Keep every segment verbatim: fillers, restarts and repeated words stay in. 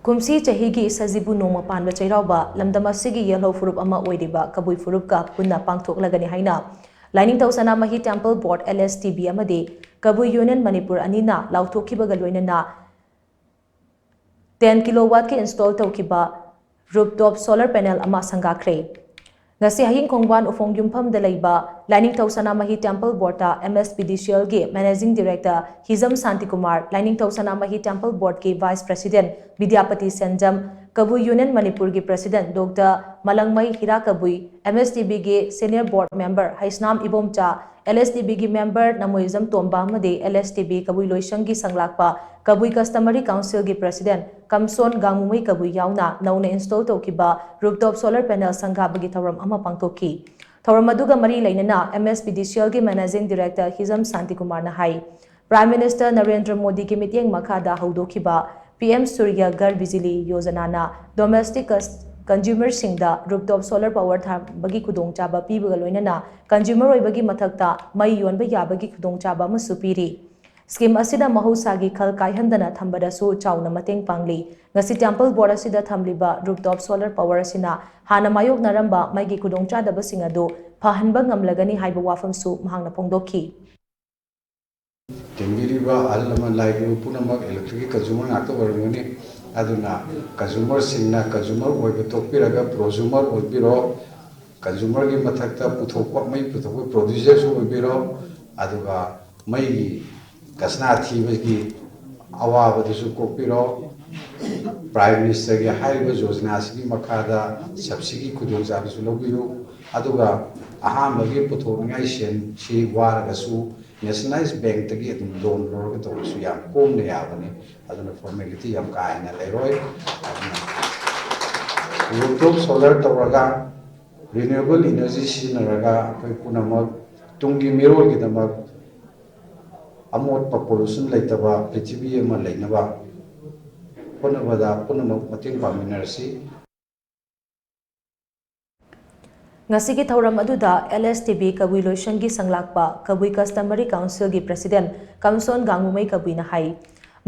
ꯀꯨꯝꯁꯤ ꯆꯍꯤꯒꯤ ꯁꯖꯤꯕꯨ ꯅꯣꯡꯃ ꯄꯥꯟꯕ ꯆꯩꯔꯥꯎꯕ ꯂꯝꯗꯝ ꯑꯁꯤꯒꯤ ꯌꯦꯜꯍꯧ ꯐꯨꯔꯨꯞ ꯑꯃ ꯑꯣꯏꯔꯤꯕ ꯀꯕꯨꯏ ꯐꯨꯔꯨꯞꯀ ꯄꯨꯟꯅ ꯄꯥꯡꯊꯣꯛꯂꯒꯅꯤ ꯍꯥꯏꯅ ꯂꯥꯏꯅꯤꯡꯊꯧ ꯁꯅꯥꯃꯍꯤ Temple Board, L S T B, ꯑꯃꯗꯤ ꯀꯕꯨꯏ Union ꯃꯅꯤꯄꯨꯔ ꯑꯅꯤꯅ ꯂꯥꯎꯊꯣꯛꯈꯤꯕꯒ ꯂꯣꯏꯅꯅ ten kilowattꯀꯤ install ꯇꯧꯈꯤꯕ rooftop solar panel ꯑꯃ ꯁꯪꯒꯥꯈ꯭ꯔꯦ꯫ ꯉꯁꯤ ꯍꯌꯤꯡ ꯈꯣꯡꯕꯥꯟ ꯎꯐꯣꯡ ꯌꯨꯝꯐꯝꯗ ꯂꯩꯕ ꯂꯥꯏꯅꯤꯡꯊꯧ ꯁꯅꯥꯃꯍꯤ Temple Boardꯇ M S P D C Lꯒꯤ Managing Director ꯍꯤꯖꯝ ꯁꯥꯟꯇꯤꯀꯨꯃꯥꯔ, ꯂꯥꯏꯅꯤꯡꯊꯧ ꯁꯅꯥꯃꯍꯤ Temple Boardꯀꯤ Vice President ꯕꯤꯗ꯭ꯌꯥꯄꯇꯤ ꯁꯦꯟꯖꯝ, ꯀꯕꯨꯏ Union ꯃꯅꯤꯄꯨꯔꯒꯤ President Doctor ꯃꯂꯪꯃꯩ ꯍꯤꯔꯥꯀꯕꯨꯏ, M S T Bꯒꯤ Senior Board Member Heisnam Ibomcha, L S T Bꯒꯤ member ꯅꯃꯣꯏꯖꯝ ꯇꯣꯝꯕ ꯑꯃꯗꯤ L S T B ꯀꯕꯨꯏ ꯂꯣꯏꯁꯪꯒꯤ ꯁꯪꯂꯥꯛꯄ ꯀꯕꯨꯏ Customary Councilꯒꯤ President ꯀꯝꯁꯣꯟ ꯒꯥꯡꯃꯨꯃꯩ ꯀꯕꯨꯏ ꯌꯥꯎꯅ ꯅꯧꯅ install ꯇꯧꯈꯤꯕ rooftop solar panel ꯁꯪꯒꯥꯕꯒꯤ ꯊꯧꯔꯝ ꯑꯃ ꯄꯥꯡꯊꯣꯛꯈꯤ꯫ ꯊꯧꯔꯝ ꯑꯗꯨꯒ ꯃꯔꯤ ꯂꯩꯅꯅ M S P D C Lꯒꯤ Managing Director ꯍꯤꯖꯝ ꯁꯥꯟꯇꯤꯀꯨꯃꯥꯔꯅ ꯍꯥꯏ, Prime Minister ꯅꯔꯦꯟꯗ꯭ꯔ ꯃꯣꯗꯤꯒꯤ ꯃꯤꯠꯌꯦꯡ ꯃꯈꯥꯗ ꯍꯧꯗꯣꯛꯈꯤꯕ P M Surya Ghar Bijli Yojanana domestic cus-, consumerꯁꯤꯡꯗ rooftop solar power ꯊꯥꯕꯒꯤ ꯈꯨꯗꯣꯡꯆꯥꯕ ꯄꯤꯕꯒ ꯂꯣꯏꯅꯅ consumer ꯑꯣꯏꯕꯒꯤ ꯃꯊꯛꯇ ꯃꯩ ꯌꯣꯟꯕ ꯌꯥꯕꯒꯤ ꯈꯨꯗꯣꯡꯆꯥꯕ ꯑꯃꯁꯨ ꯄꯤꯔꯤ꯫ Scheme ꯑꯁꯤꯅ ꯃꯍꯧꯁꯥꯒꯤ ꯈꯜ ꯀꯥꯏꯍꯟꯗꯅ ꯊꯝꯕꯗꯁꯨ ꯆꯥꯎꯅ ꯃꯇꯦꯡ ꯄꯥꯡꯂꯤ꯫ ꯉꯁꯤ Temple Board ꯑꯁꯤꯗ ꯊꯝꯂꯤꯕ rooftop solar power ꯑꯁꯤꯅ ꯍꯥꯟꯅ ꯃꯥꯌꯣꯛꯅꯔꯝꯕ ꯃꯩꯒꯤ ꯈꯨꯗꯣꯡꯆꯥꯗꯕꯁꯤꯡ ꯑꯗꯨ ꯐꯍꯟꯕ ꯉꯝꯂꯒꯅꯤ ꯍꯥꯏꯕ ꯋꯥꯐꯝꯁꯨ ꯃꯍꯥꯛꯅ ꯐꯣꯡꯗꯣꯛꯈꯤ꯫ ꯇꯤꯟꯕꯤꯔꯤꯕ ꯑꯍꯜ ꯂꯃꯟ ꯂꯥꯏꯔꯤꯛ ꯄꯨꯝꯅꯃꯛ electricꯀꯤ consumer ꯉꯥꯛꯇ ꯑꯣꯏꯔꯝꯒꯅꯤ꯫ ꯑꯗꯨꯅ consumerꯁꯤꯡꯅ consumer ꯑꯣꯏꯕ ꯇꯣꯛꯄꯤꯔꯒ prosumer ꯑꯣꯏꯕꯤꯔꯣ꯫ Consumerꯒꯤ ꯃꯊꯛꯇ ꯄꯨꯊꯣꯛꯄ, ꯃꯩ ꯄꯨꯊꯣꯛꯄ producerꯁꯨ ꯑꯣꯏꯕꯤꯔꯣ꯫ ꯑꯗꯨꯒ ꯃꯩꯒꯤ ꯈꯖꯅꯥ ꯊꯤꯕꯒꯤ ꯑꯋꯥꯕꯗꯨꯁꯨ ꯀꯣꯛꯄꯤꯔꯣ꯫ Prime Ministerꯒꯤ ꯍꯥꯏꯔꯤꯕ ꯌꯣꯖꯅꯥꯁꯤꯒꯤ ꯃꯈꯥꯗ subsidy ꯈꯨꯗꯣꯡꯆꯥꯕꯁꯨ ꯂꯧꯕꯤꯌꯨ꯫ ꯑꯗꯨꯒ ꯑꯍꯥꯟꯕꯒꯤ ꯄꯨꯊꯣꯛꯅꯤꯡꯉꯥꯏ ꯁꯦꯟꯁꯤ ꯋꯥꯔꯒꯁꯨ Nationalized Bankꯇꯒꯤ ꯑꯗꯨꯝ loan ꯂꯧꯔꯒ ꯇꯧꯕꯁꯨ ꯌꯥꯝ ꯀꯣꯝꯅ ꯌꯥꯕꯅꯤ꯫ ꯑꯗꯨꯅ formality ꯌꯥꯝ ꯀꯥ ꯍꯦꯟꯅ ꯂꯩꯔꯣꯏ꯫ ꯑꯗꯨꯅ rooftop solar ꯇꯧꯔꯒ renewable energy ꯁꯤꯖꯤꯟꯅꯔꯒ ꯑꯩꯈꯣꯏ ꯄꯨꯝꯅꯃꯛ ꯇꯨꯡꯒꯤ ꯃꯤꯔꯣꯜꯒꯤꯗꯃꯛ ꯑꯃꯣꯠꯄ pollution ꯂꯩꯇꯕ ꯄ꯭ꯔꯤꯊꯤꯕꯤ ꯑꯃ ꯂꯩꯅꯕ ꯍꯣꯠꯅꯕꯗ ꯄꯨꯝꯅꯃꯛ ꯃꯇꯦꯡ ꯄꯥꯡꯃꯤꯟꯅꯔꯁꯤ꯫ ꯉꯁꯤꯒꯤ ꯊꯧꯔꯝ ꯑꯗꯨꯗ L S T B ꯀꯕꯨꯏ ꯂꯣꯏꯁꯪꯒꯤ ꯁꯪꯂꯥꯛꯄ ꯀꯕꯨꯏ Customary Councilꯒꯤ President ꯀꯝꯁꯣꯟ ꯒꯥꯡꯃꯨꯃꯩ ꯀꯕꯨꯏꯅ ꯍꯥꯏ,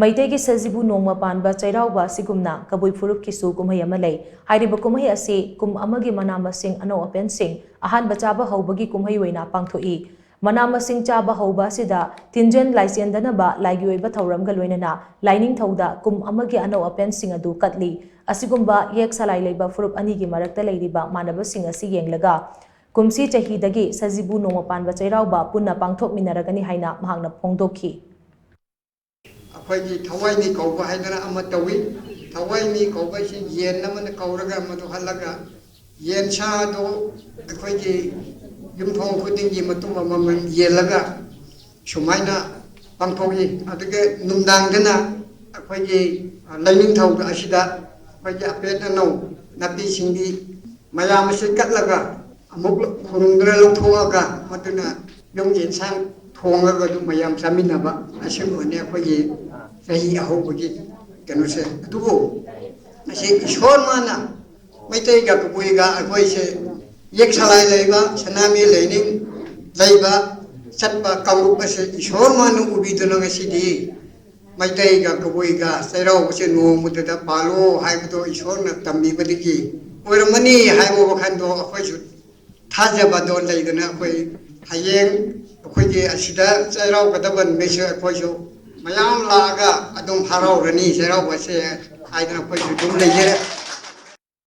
ꯃꯩꯇꯩꯒꯤ ꯁꯖꯤꯕꯨ ꯅꯣꯡꯃ ꯄꯥꯟꯕ ꯆꯩꯔꯥꯎꯕ ꯑꯁꯤꯒꯨꯝꯅ ꯀꯕꯨꯏ ꯐꯨꯔꯨꯞꯀꯤꯁꯨ ꯀꯨꯝꯍꯩ ꯑꯃ ꯂꯩ꯫ ꯍꯥꯏꯔꯤꯕ ꯀꯨꯝꯍꯩ ꯑꯁꯤ ꯀꯨꯝ ꯑꯃꯒꯤ ꯃꯅꯥ ꯃꯁꯤꯡ ꯑꯅꯧ ꯑꯄꯦꯟꯁꯤꯡ ꯑꯍꯥꯟꯕ ꯆꯥꯕ ꯍꯧꯕꯒꯤ ꯀꯨꯝꯍꯩ ꯑꯣꯏꯅ ꯄꯥꯡꯊꯣꯛꯏ꯫ ꯃꯅꯥ ꯃꯁꯤꯡ ꯆꯥꯕ ꯍꯧꯕ ꯑꯁꯤꯗ ꯇꯤꯟꯖꯦꯟ ꯂꯥꯏꯆꯦꯟꯗꯅꯕ ꯂꯥꯏꯒꯤ ꯑꯣꯏꯕ ꯊꯧꯔꯝꯒ ꯂꯣꯏꯅꯅ ꯂꯥꯏꯅꯤꯡꯊꯧꯗ ꯀꯨꯝ ꯑꯃꯒꯤ ꯑꯅꯧ ꯑꯄꯦꯟꯁꯤꯡ ꯑꯗꯨ ꯀꯠꯂꯤ꯫ ꯑꯁꯤꯒꯨꯝꯕ ꯌꯦꯛ ꯁꯂꯥꯏ ꯂꯩꯕ ꯐꯨꯔꯨꯞ ꯑꯅꯤꯒꯤ ꯃꯔꯛꯇ ꯂꯩꯔꯤꯕ ꯃꯥꯟꯅꯕꯁꯤꯡ ꯑꯁꯤ ꯌꯦꯡꯂꯒ ꯀꯨꯝꯁꯤ ꯆꯍꯤꯗꯒꯤ ꯁꯖꯤꯕꯨ ꯅꯣꯡꯃ ꯄꯥꯟꯕ ꯆꯩꯔꯥꯎꯕ ꯄꯨꯟꯅ ꯄꯥꯡꯊꯣꯛꯃꯤꯟꯅꯔꯒꯅꯤ ꯍꯥꯏꯅ ꯃꯍꯥꯛꯅ ꯐꯣꯡꯗꯣꯛꯈꯤ꯫ ꯑꯩꯈꯣꯏꯒꯤ ꯊꯋꯥꯏꯅꯤ ꯀꯧꯕ ꯍꯥꯏꯗꯅ ꯑꯃ ꯇꯧꯏ꯫ ꯊꯋꯥꯏꯅꯤ ꯀꯧꯕ ꯍꯥꯏꯁꯤ ꯌꯦꯟ ꯑꯃꯅ ꯀꯧꯔꯒ ꯃꯗꯨ ꯍꯜꯂꯒ ꯌꯦꯟꯁꯥꯗꯣ ꯑꯩꯈꯣꯏꯒꯤ ꯌꯨꯝꯊꯣꯡ ꯈꯨꯗꯤꯡꯒꯤ ꯃꯇꯨꯝ ꯑꯃꯃꯝ ꯌꯦꯜꯂꯒ ꯁꯨꯃꯥꯏꯅ ꯄꯥꯡꯊꯣꯛꯏ꯫ ꯑꯗꯨꯒ ꯅꯨꯡꯗꯥꯡꯗꯅ ꯑꯩꯈꯣꯏꯒꯤ ꯂꯥꯏꯅꯤꯡꯊꯧ ꯑꯁꯤꯗ ꯑꯩꯈꯣꯏꯒꯤ ꯑꯄꯦꯠ ꯑꯅꯧ ꯅꯥꯄꯤ ꯁꯤꯡꯕꯤ ꯃꯌꯥꯝ ꯑꯁꯤ ꯀꯠꯂꯒ ꯑꯃꯨꯛ ꯈꯨꯔꯨꯝꯗꯨꯅ ꯂꯧꯊꯣꯛꯑꯒ ꯃꯗꯨꯅ ꯌꯨꯝꯒꯤ ꯏꯟꯁꯥꯡ ꯊꯣꯡꯉꯒ ꯑꯗꯨꯝ ꯃꯌꯥꯝ ꯆꯥꯃꯤꯟꯅꯕ ꯑꯁꯤꯒꯨꯝꯕꯅꯤ ꯑꯩꯈꯣꯏꯒꯤ ꯆꯍꯤ ꯑꯍꯧꯕꯒꯤ ꯀꯩꯅꯣꯁꯦ꯫ ꯑꯗꯨꯕꯨ ꯃꯁꯤ ꯏꯁꯣꯔ ꯃꯥꯅ ꯃꯩꯇꯩꯒ ꯀꯕꯨꯏꯒ ꯑꯩꯈꯣꯏꯁꯦ ꯌꯦꯛ ꯁꯂꯥꯏ ꯂꯩꯕ ꯁꯅꯥꯃꯤ ꯂꯩꯅꯤꯡ ꯂꯩꯕ ꯆꯠꯄ ꯀꯥꯡꯂꯨꯞ ꯑꯁꯦ ꯏꯁꯣꯔ ꯃꯥꯅ ꯎꯕꯤꯗꯨꯅ ꯉꯁꯤꯗꯤ ꯃꯩꯇꯩꯒ ꯀꯕꯨꯏꯒ ꯆꯩꯔꯥꯎꯕꯁꯦ ꯅꯣꯡꯃꯗꯨꯗ ꯄꯥꯜꯂꯣ ꯍꯥꯏꯕꯗꯣ ꯏꯁꯣꯔꯅ ꯇꯝꯕꯤꯕꯗꯒꯤ ꯑꯣꯏꯔꯝꯃꯅꯤ ꯍꯥꯏꯕ ꯋꯥꯈꯜꯗꯣ ꯑꯩꯈꯣꯏꯁꯨ ꯊꯥꯖꯕꯗꯣ ꯂꯩꯗꯅ ꯑꯩꯈꯣꯏ ꯍꯌꯦꯡ ꯑꯩꯈꯣꯏꯒꯤ ꯑꯁꯤꯗ ꯆꯩꯔꯥꯎꯒꯗꯕ ꯅꯨꯃꯤꯠꯁꯨ ꯑꯩꯈꯣꯏꯁꯨ ꯃꯌꯥꯝ ꯂꯥꯛꯑꯒ ꯑꯗꯨꯝ ꯍꯔꯥꯎꯔꯅꯤ ꯆꯩꯔꯥꯎꯕꯁꯦ ꯍꯥꯏꯗꯅ ꯑꯩꯈꯣꯏꯁꯨ ꯑꯗꯨꯝ ꯂꯩꯖꯔꯦ꯫